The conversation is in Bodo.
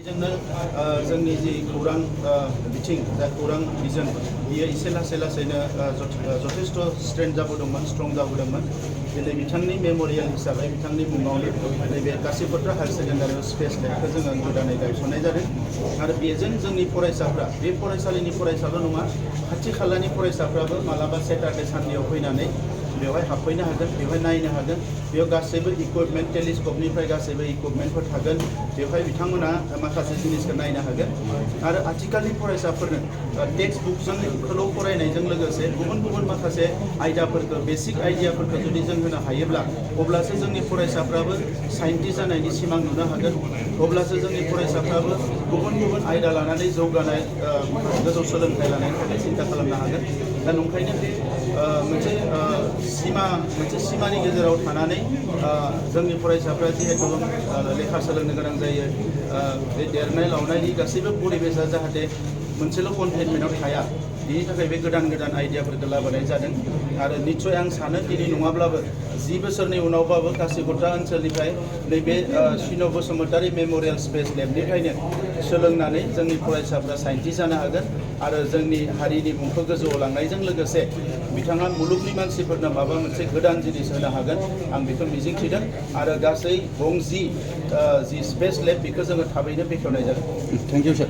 जोंनि जि खौरां बिथिं जा खौरां बिजों बियो एसे लासैनो जथेस्थ स्ट्रेंथ जाबोदोंमोन स्ट्रं जाबोदोंमोन दिनै बिथांनि मेम'रियेल हिसाबै बिथांनि मुङावनो नैबे कासिकट्रा हायार सेकेन्डारियाव स्पेस लेबखौ जोङो गोदानै गायसननाय जादों आरो बेजों जोंनि फरायसाफ्रा बे फरायसालिनि फरायसाल' नङा खाथि खालानि फरायसाफ्राबो मालाबा सेटारडे सानडेआव फैनानै बेवहाय हाबफैनो हागोन बेवहाय नायनो हागोन बेयाव गासैबो इकुइपमेन्ट टेलिस्क'पनिफ्राय गासैबो इकुइपमेन्टफोर थागोन बेवहाय बिथांमोना माखासे जिनिसखौ नायनो हागोन आरो आथिखालनि फरायसाफोरनो टेक्स्ट बुकजोंखौल' फरायनायजों लोगोसे गुबुन माखासे आयदाफोरखौ बेसिक आइडियाफोरखौ जुदि जों होनो हायोब्ला अब्लासो जोंनि फरायसाफ्राबो साइन्टिस्ट जानायनि सिमां नुनो हागोन अब्लासो जोंनि फरायसाफ्राबो गुबुन आयदा लानानै जौगानाय गोजौ सोलोंथाइ लानायनि थाखाय सिन्था खालामनो हागोन दा नंखायनो बे मोनसे सिमानि गेजेराव थानानै जोंनि फरायसाफ्रा जिहेतु लेखा सोलोंनो गोनां जायो बे देरनाय लावनायनि गासैबो परिबेसा जाहाथे मोनसेल' कन्टेनमेन्टआव थाया बिनि थाखाय बे गोदान आइडियाफोरखौ लाबोनाय जादों आरो निस्सय आं सानो दिनै नङाब्लाबो 10 बोसोरनि उनावबाबो कासिकट्रा ओनसोलनिफ्राय नैबे सिन' बसुमतारी मेम'रियेल स्पेस लेबनिफ्रायनो सोलोंनानै जोंनि फरायसाफ्रा साइन्टिस्ट जानो हागोन आरो जोंनि हारिनि मुंखौ गोजौआव लांनायजों लोगोसे बिथाङा मुलुगनि मानसिफोरनो माबा मोनसे गोदान जिनिस होनो हागोन आं बेखौ मिजिंथिदों आरो गासै गं 10 जि स्पेस लेब बेखौ जोङो थाबैनो बेखेवनाय जागोन। Thank you sir.